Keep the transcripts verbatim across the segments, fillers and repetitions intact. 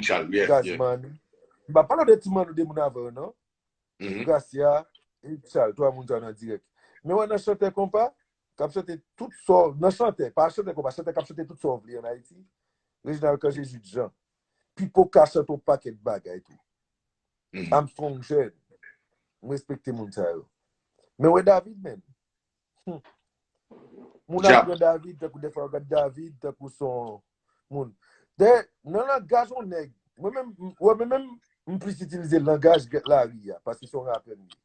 Gazman. M pa pale de ti Manno de moun avè yo, non. Gracia, Richard, twa moun sa nan dirèk. Men wè nan chantè konpa, k ap chante tout sa, nan chantè, pa chantè konpa, chantè k ap chante tout sa w vle ann Ayiti. Reginald Cangé, Jude Jean. Pipo ka chante yon pakèt bagay tou. Armstrong Jeune. M respekte moun sa yo. Men wè David, menm. Moun ap pran David, tankou defwa yo gad David, tankou son moun. Dayè, nan langaj yon nèg, mwen menm, wè, mwen menm, m plis itilize langaj lari a, paske se yon rapè m ye.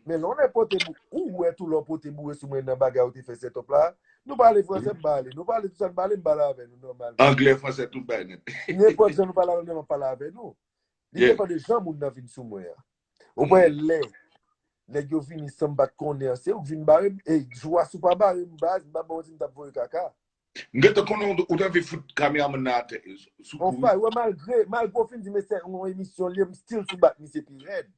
Men lè w nèg pote bou, ou wè tou lè w pote boure sou mwen nan bagay ou te fè set up la, nou pale fransè, m pale, nou pale tout sa, n pale, m pale avè nou nòmalman. Anglè, fransè, tout bagay nèt. Nenpòt jan nou pale avè m, m ap pale avè nou. Li depann de jan moun nan vin sou mwen an. Ou wè lè nèg yo vini san m pa t konnen an, se ou k vin bare m. E jou a si w pa bare m, baz, m pa ba w di m t ap voye kaka. M gentan konnen ou, ou t anvi fout kameramann nan atè sou kouri. Wè, malgre, malgre w fin di mesye yon emisyon li ye, m still sou bat misye pi rèd.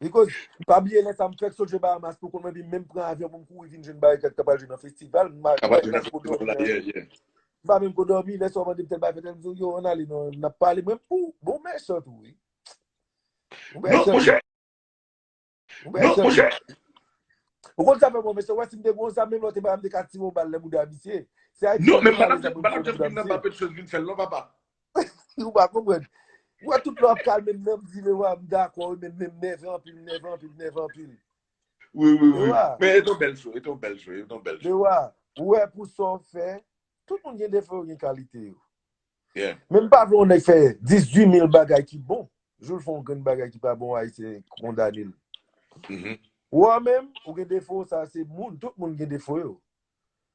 Because, pa bliye lè sa m fèk sot jwe Bahamas pou kont mwen, epi menm pran avyon pou m kouri vin jwenn Barikat k ap al jwe nan festival, m pa menm ko dòmi, lè sa w mande m tèl bagay, fè tèl, m di w, yo, ann ale non, n ap pale, mwen pou, bon mechan tou, wi. Non, monchè. Non, monchè. Ou konn sa fè mwen, mesye, wè si m te gon zam, menm lè w te ba m, m te ka tire yon bal nan bouda misye. Se Ayiti. Non, men m pa t ap jwenn, m pa t ap jwenn vin nan ba Petros vin fè l non, papa. Ou pa konprann. Ou wè tout lè w ap kalme m nan, m di, Lewa, m dakò, wi, men, men m nève anpil, m nève anpil, m nève anpil. Wi, wi, wi. Men e te yon bèl show, e te yon bèl show, e te yon bèl show. Lewa, ou wè pou sa w fè, tout moun gen defo yo, gen kalite yo. Men m pa vle yon nèg fè dizuit mil bagay ki bon. Jou l fè yon grenn bagay ki pa bon, Ayisyen kondane l. Ou wè menm, ou gen defo, sa se moun, tout moun gen defo yo.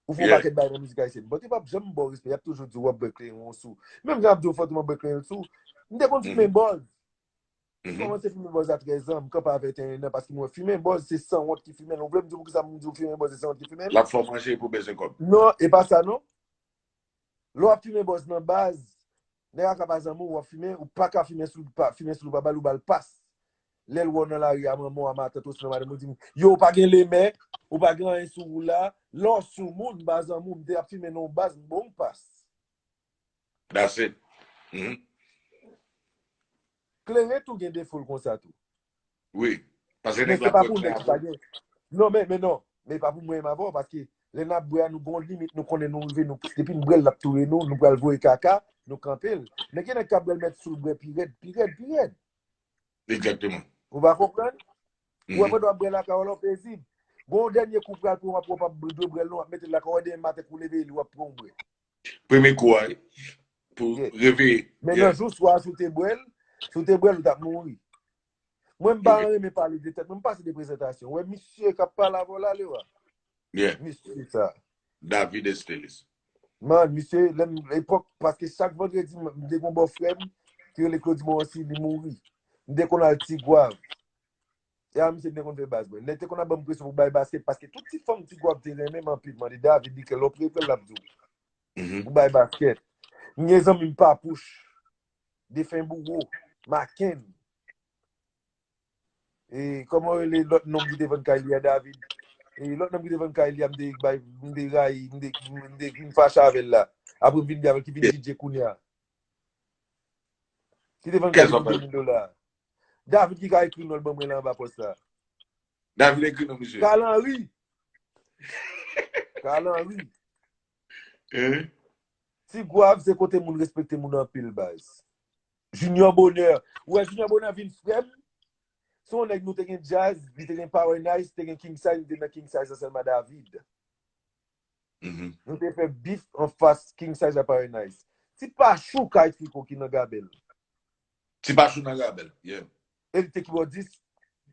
Ou fè yon pakèt bagay nan mizik ayisyèn. But yo p ap janm ba w respè, y ap toujou di w w ap bwè kleyon sou. Menm jan y ap di w fò w te man bwè kleyon sou. M te konn fimen bòz. M kòmanse fimen bòz a trèz an, m kanpe a venteyen an, paske m wè fimen bòz se sanwont ki fimen l. Ou vle m di w poukisa m di w fimen bòz se sanwont ki fimen l? L ap fè w manje pou bezwen kòb. Non, e pa sa non. Lè w ap fimen bòz nan baz, nèg la ka pa zanmi w, w ap fimen, ou pa ka fimen sou, pa, fimen sou l, ou pa ba l, ou ba l pas. Lè l wè w nan lari a, manman w, a matant ou, sinon madanm ou di m, yo, ou pa gen lemè, ou pa gen anyen sou ou la, lè w sou moun, m pa zanmi w, m te ap fimen nan yon baz, m ba w pas. That's it. Kleren tou gen defo l konsa tou. Wi. Paske nèg la pran avè w. Non, men, men non. Men pa pou mwen menm avè w, paske lè n ap bwè a, nou gon limit, nou konnen nou rive, nou, depi n bwè l, l ap touye nou, nou pral voye kaka, nou kanpe l. Men gen nèg k ap bwè l, mèt sou l, bwè pi rèd, pi rèd, pi rèd. Egzakteman. Ou pa konprann? Ou wè pandan w ap bwè lakay w la, w pezib. Gon yon dènye kou pral pran, w ap, w ap dwe bwè l, non, w ap mete l lakay w, demen maten kou leve, li w ap pran yon bwè. Premye kou a, wi. Pou reveye. Men nan jou swa, si w te bwè l, si w te bwè l, ou t ap mouri. Mwen, m pa renmen pale de tèt mwen, m pase de prezantasyon. Ou wè misye k ap pale avè w la, Lewa? Misye sa. David Estelis. Man, misye, lè m, epòk, paske chak vandredi, m, m te gon bòfrè m, ki rele Claudy Morancy, li mouri. M te konn al Ti Gwav. E a misye m te konn fè baz mwen. Lè te konn ap ban m presyon pou bay basket, paske tout ti fanm Ti Gwav te renmen m anpil. Mande David, li ke lè w prepare l ap di w. Pou bay basket. M gen zanmi m Papouch. Defen Bouwo. Maken. E kòman w rele lòt nonm ki te vann kay li a, David? E lòt nonm ki te vann kay li a, m te bay, m te rayi, m te, m te vin fache avè l la. Apre m vin di avè l ki vin D J kounye a. Ki te vann kay li pou de mil dola. David ki ka ekri non l ban mwen la anba pòs la. David ekri non misye. Carl Henry. Carl Henry. Ti Gwav se kote moun respekte moun anpil, baz. Junior Bonheur. Ou wè Junior Bonheur vin frè m? Se yon nèg nou te gen djaz, li te gen Power Nice, te gen King Size, li te nan King Size ansanm a David. Nou te fè bif anfas King Size a Power Nice. Ti Pachou ka eksplike w ki nan gabèl. Ti Pachou nan gabèl, yeah. E li te kibòdis,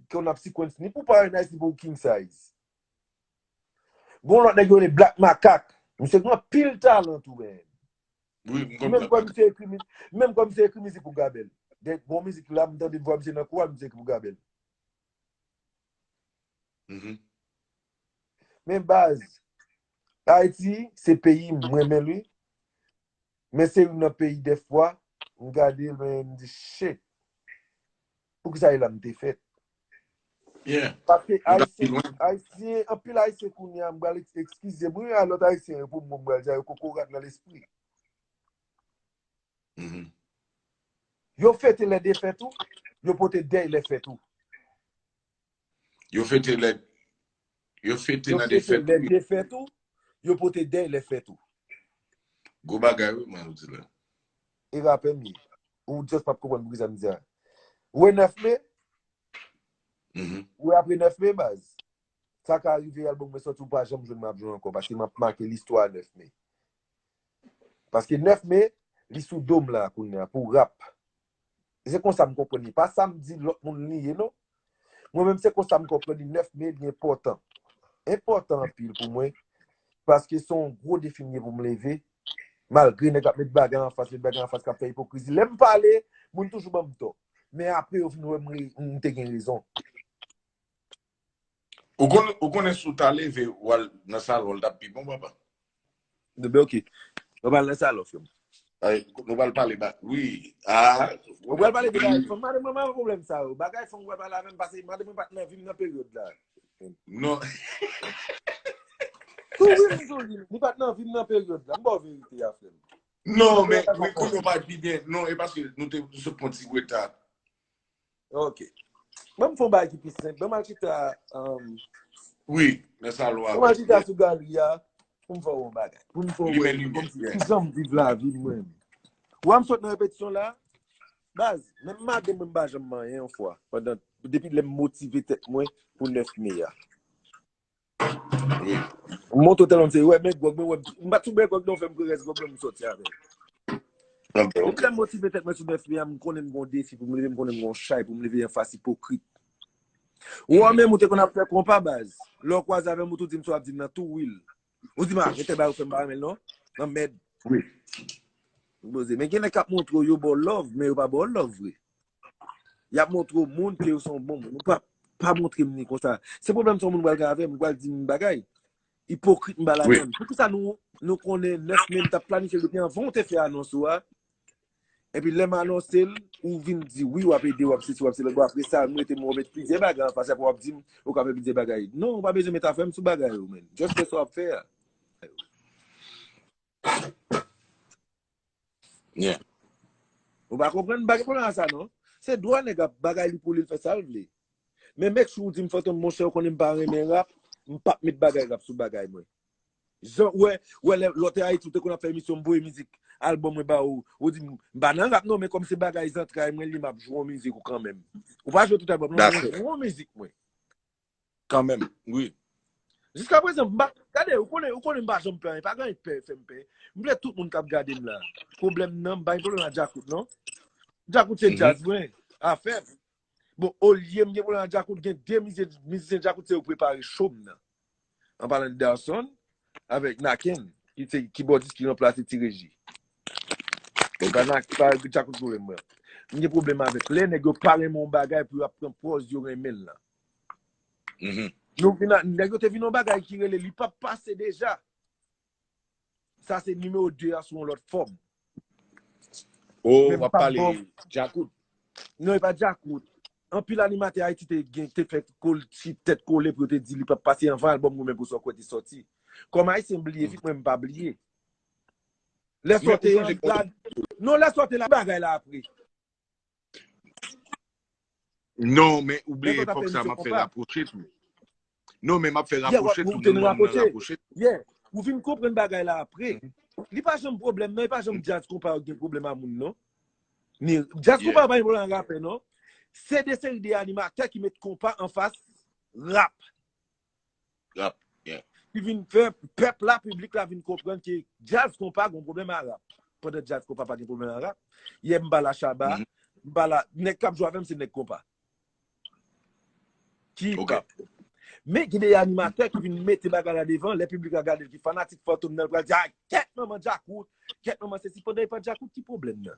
ke w ap sequence ni pou Power Nice, ni pou King Size. Gon lòt nèg yo rele Black Makak. Misye gen anpil talan tou, men. Wi, m konn Black Makak. Menm kòm misye ekri mizik pou gabèl. Gen bon mizik la, m tande vwa misye nan kou a, misye ekri pou gabèl. Men baz, Ayiti, se peyi m, mwen renmen l, wi. Men se youn nan peyi dèfwa, m gade l, men m di, shit. Poukisa e la m te fèt? Paske Ayisyen, Ayisyen, anpil Ayisyen kounye a, m pral eks-, eskize m, wi, a lòt Ayisyen yo pou m, m pral di a yo kokorat nan lespri. Yo fete lè defèt ou, yo pote dèy lè fèt ou. Yo fete lè yo fete Yo nan fete defèt lè ou. Defèt ou, yo pote dèy lè fèt ou. Gwo bagay wi, man, ou di la. E rapè m ye. Ou just p ap konprann poukisa m di sa. Ou wè nèf me, Mhm. ou wè apre nèf me baz. Sa ka rive albòm mwen sòti ou pa janm jwenn m ap jwe ankò paske m ap make listwa nèf me. Paske nèf me, li sou do m la kounye a pou rap. Se konsa m konprann li. Pa sa m di lòt moun li ye non. Mwen menm se konsa m konprann li nèf me li enpòtan. Enpòtan anpil pou mwen. Paske se yon gwo defi m ye pou m leve. Malgre nèg ap met bagay anfas, met bagay anfas k ap fè ipokrizi. Lè m pale, moun toujou ban m tò. Men apre yo vin wè m re- m te gen rezon. Ou konnen, ou konnen si w ta leve, w al nan salon, l t ap pi bon, papa. Ben ok. Mwen pral nan salon, frè m. Ay, nou pral pale ba. Wi. Ah. Mwen pral pale de bagay. Fanm madanm mwen pa pwoblèm sa yo. Bagay fanm mwen pral pale avè m pase madanm mwen pa t nan vi m nan peryòd la. Non. Tou wi, m tou wi. Li pa t nan vi m nan peryòd la. M ba w verite a, frè m. Non, men wi, kounye w pa pi byen. Non, e paske nou te sot pran ti reta. Ok. Ban m fè yon bagay ki pi senp. Ban m al chita. Um, Wi, nan salon ban m al chita avè. Sou galri a. Pou m fè yon bagay. Pou m fè Limen yon limyè. Kòmsi ki jan m viv lavi m mwen. Ou wè m sot nan repetisyon la. Baz, menm madanm mwen m pa janm manyen yon fwa. Pandan, depi lè m motive tèt mwen pou nèf me a. Wi. M monte otèl, m se wè, men gwòg mwen, wè, m pa tou bè gwòg non, fè m pran rès gwòg mwen, m sòti avè l. Ok, Depi ok. lè m motive tèt mwen sou nèf me a, m konnen m gon defi pou m leve, m konnen m gon chay pou m leve anfas ipokrit. Ou wè menm ou te konn ap fè konpa baz. Lè w kwaze avè m, ou tou di m sa w ap di m nan tou wi l. Ou di m a, mete bay ou fè m pa renmen l non. Nan mèd. Wi. Poze. Men gen nèg k ap montre w yo ba w love, men yo pa ba w love vre. Y ap montre w moun ke yo se yon bon moun. Ou pa, pa montre m ni konsa. Se pwoblèm se yon moun pral gen avè m, ou pral di m bagay. Ipokrit m pa Wi. ladann. Poukisa nou, nou konnen nèf me m t ap planifye l depi anvan w te fè anons ou a? Epi lè m anonse l, ou vin di wi, w ap ede, w ap sesi, w ap sela. Bon, apre sa, m rete m remèt plizyè bagay anfas, apre w ap di m, ou ka fè plizyè bagay. Non, ou pa bezwen met afè m sou bagay yo, men. Just fè sa w ap fè a. Yeah. Ou pa konprann? M pa gen pwoblèm ak sa, non. Se dwa nèg ap bagay li pou li, l fè sa l vle. Men make sure ou di m, Fantom, monchè, ou konnen m pa renmen rap, m p ap met bagay rap sou bagay mwen. Jan, wè, wè, lè, lè w te Ayiti, ou te konn ap fè emisyon, m voye mizik, albòm mwen ba ou, ou di m, m pa nan rap non, men kòm se bagay zantray mwen li, m ap jwe yon mizik ou kanmenm. Ou pa jwe tout albòm non, men mwen jwe yon mizik mwen. Kanmenm, wi. Jiska prezan, m pa, gade, ou konnen, ou konnen m pa janm pè anyen, pa gen anyen k pè, fè m pè. M vle tout moun k ap gade m la. Pwoblèm nan, m pa gen pwoblèm ak Djakout non. Djakout se djaz mwen, afè m. Bon, olye m gen pwoblèm ak Djakout, gen de mizisyen, mizisyen Djakout se yo k prepare cho m nan. An palan de Darson, avèk Naken, ki se kibòdis ki ranplase Ti Reji. Se pa Nak, se pa Djakout pwoblèm mwen. M gen pwoblèm avèk lè nèg yo pa renmen yon bagay pou yo ap pran pòz yo renmen l lan. Mhm. Nou vin a, nèg yo te vin yon bagay ki rele li p ap pase deja. Sa se nimewo de a sou yon lòt fòm. Oh, Men w ap pa pale bon. Djakout. Non, e pa Djakout. Anpil animatè Ayiti te gen, te fè kol, ti tèt kole pou yo te di li p ap pase anvan albòm Goumen pou sa w kwè te sòti. Kòm Ayisyen bliye vit, mwen m pa bliye. Lè Men sòte ou an sonje la, non, lè sòte la bagay la apre. Non, men ou Lè bliye sòte ap fè epòk sa emisyon m ap fè konpa. Rapwoche tou. Non, men m ap fè Yeah, rapwoche ou tou, te moun nan nan m nan rapwoche. Rapwoche. Yeah. Ou vin konprann bagay la apre. Li pa janm pwoblèm nan, e pa janm djaz konpa yo gen pwoblèm ak moun non. Ni djaz konpa pa gen pwoblèm ak rapè non. Se de seri de animatè ki met konpa anfas rap. Rap, yeah. Ki vin fè pèp la, piblik la vin konprann ke djaz konpa gon pwoblèm ak rap. Pandan djaz konpa pa gen pwoblèm ak rap. Yè m pale a Shabba, m pale a nèg k ap jwe avè m se nèg konpa. Ki hip hop. Men gen de animatè ki vin mete bagay la devan, lè piblik la gade l ki fanatik Fantom nan, l pral di, "Ah, kèt manman Djakout, kèt manman sesi," pandan e pa Djakout ki pwoblèm nan.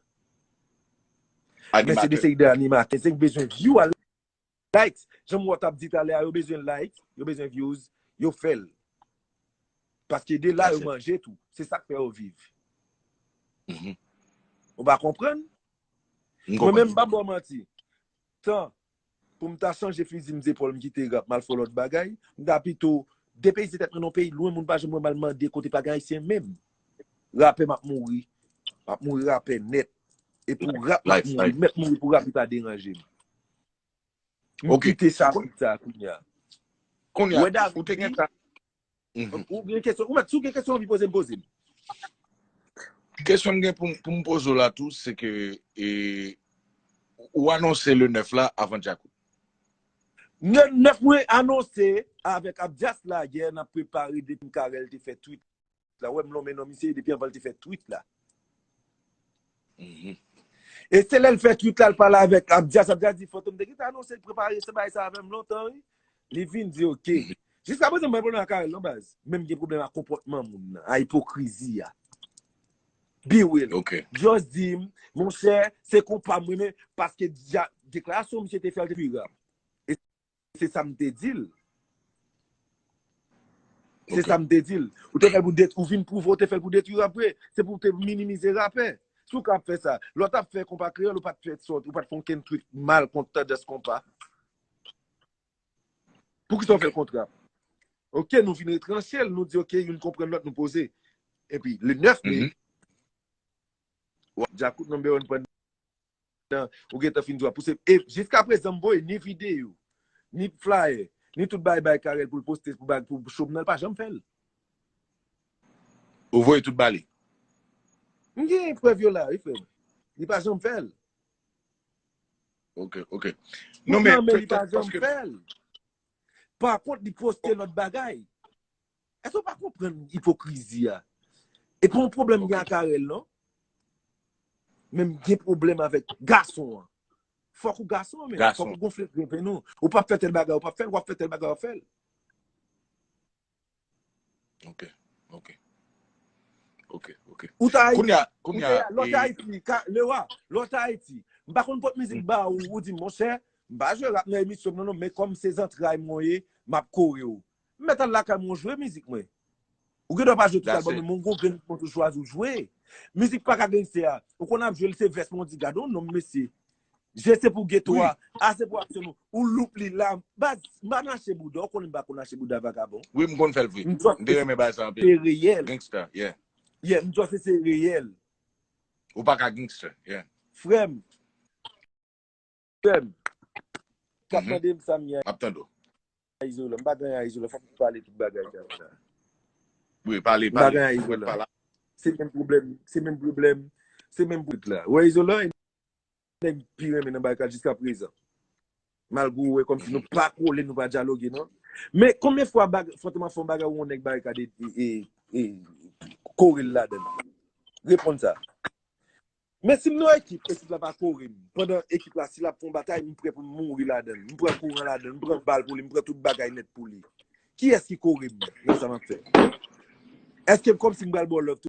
Men se de seri de animatè, se bezwen view a likes. Jan m wè w t ap di talè a, yo bezwen like, yo bezwen views, yo fè l. Paske de la yo manje tou, se sa k fè yo viv. Ou pa konprann? Mwen menm m pa ba w manti. Tan pou m ta chanje fizi m zepòl m kite rap m al fè lòt bagay, m ta pito depeyize tèt mwen nan peyi lwen moun pa janm wè m al mande kote pa gen ayisyen menm. Rapè m ap mouri. M ap mouri rapè nèt. E pou rap m ap mouri, m mèt mouri pou rap li pa deranje m. M kite chapit sa kounye a. Kounye a, ou te gen sa. Ou gen kesyon, ou mèt, si w gen kesyon anvi poze m, poze m. Kesyon m gen pou, pou m poze w la tou, se ke e, ou anonse le nèf la avan Djakout. Le nèf mwen anonse avèk Abdias Lagè, n ap prepare depi Karèl te fè tweet la. Wè m lonmen non misye depi anvan l te fè tweet la. E se lè l fè tweet la, l pale avèk Abdias. Abdias di, Fantom te gentan anonse l prepare se bagay sa avè m lontan, wi. Li vin di, oke. Jiska prezan, m pa gen pwoblèm ak Karèl, non, baz. Men m gen pwoblèm ak konpòtman moun nan, a ipokrizi a. Be real. Just di m, monchè, se konpa m renmen, paske deklarasyon misye te fè, l te pi rap. Se sa m te di l. Se sa m te di l. Ou te fè l pou detwi, ou vin pwouve ou te fè l pou detwi rapè. Se pou w te minimize rapè. Si w ka ap fè sa, lè w t ap fè konpa kreyòl, ou pa t fè sòt, ou pa t fè okenn tweet mal kont tandans konpa. Poukisa w fè l kont rap? Oke, nou vin retranche l, nou di oke, youn konprann lòt, nou poze. Epi, le nèf me, Djakout number one pran nan, ou gentan fin di w ap pouse. E jiska prezan, m voye ni videyo, ni flyer, ni tout bay bay Karèl pou l poste pou bag, pou show m nan, l pa janm fè l. Ou voye tout ba li? M gen prèv yo la, wi, frè m. Li pa janm fè l. Ok, ok. Non, men, li pa janm fè l. Pa kont, li poste lòt bagay. Èske w pa konprann ipokrizi a? E pa yon pwoblèm gen ak Karèl, non. Men m gen pwoblèm avèk gason an. Fòk ou gason, men. Fòk ou gonfle grenpe, non. Ou p ap fè tèl bagay, ou p ap fè l, w ap fè tèl bagay, w ap fè l. Ok, ok. Ok, ok. Ou ta Ayiti. Kounye a, kounye a, lè w ta Ayiti, Lewa, lè w ta Ayiti. M pa konn pot mizik ba ou, ou di, monchè, m pa jwe rap nan emisyon m nan, non, men kòm se zantray mwen ye, m ap kore w. M mèt al lakay mwen jwe mizik mwen. Ou gen dwa pa jwe tout albòm, men yon grenn mwen tou chwazi w jwe. Mizik pa ka gangstè a. Ou konn ap jwe l, se vès mwen, w di, gade yon nonm, mesye. G se pou geto a, A se pou aksyon nou. Ou loup li la. Baz, m pa nache bouda, ou konnen m pa konn nache bouda vagabon. Wi, m konn fè l vre. M te renmen bagay sa anpil. Se reyèl. Gangsta, yeah. Yeah, m just se reyèl. Ou pa ka gangsta, yeah. Frè m. Frè m. K ap tande m sa m ye. M ap tande w. Izolan, m pa gen anyen a Izolan, fòk m pale tout bagay sa la. Wi, pale, pale. M pa gen anyen a Izolan. Se menm pwoblèm, se menm pwoblèm, se menm pwoblèm la. Ou wè Izolan, nèg pi renmen nan bagay la jiska prezan. Malgre ou wè kòmsi nou pa kole, nou pa dyaloge, non. Men konbyen fwa Fantom ap fè yon bagay ou wè yon nèg Barikad e, e, e, kore l ladan l? Reponn sa. Men si m nan ekip, ekip la pa kore m. Pandan ekip la, si l ap fè yon batay, m prè pou m mouri ladan l. M pran kouran ladan l, m pran bal pou li, m pran tout bagay nèt pou li. Kiyès ki kore m nan sa m ap fè? Èske m kòmsi m pral ba w love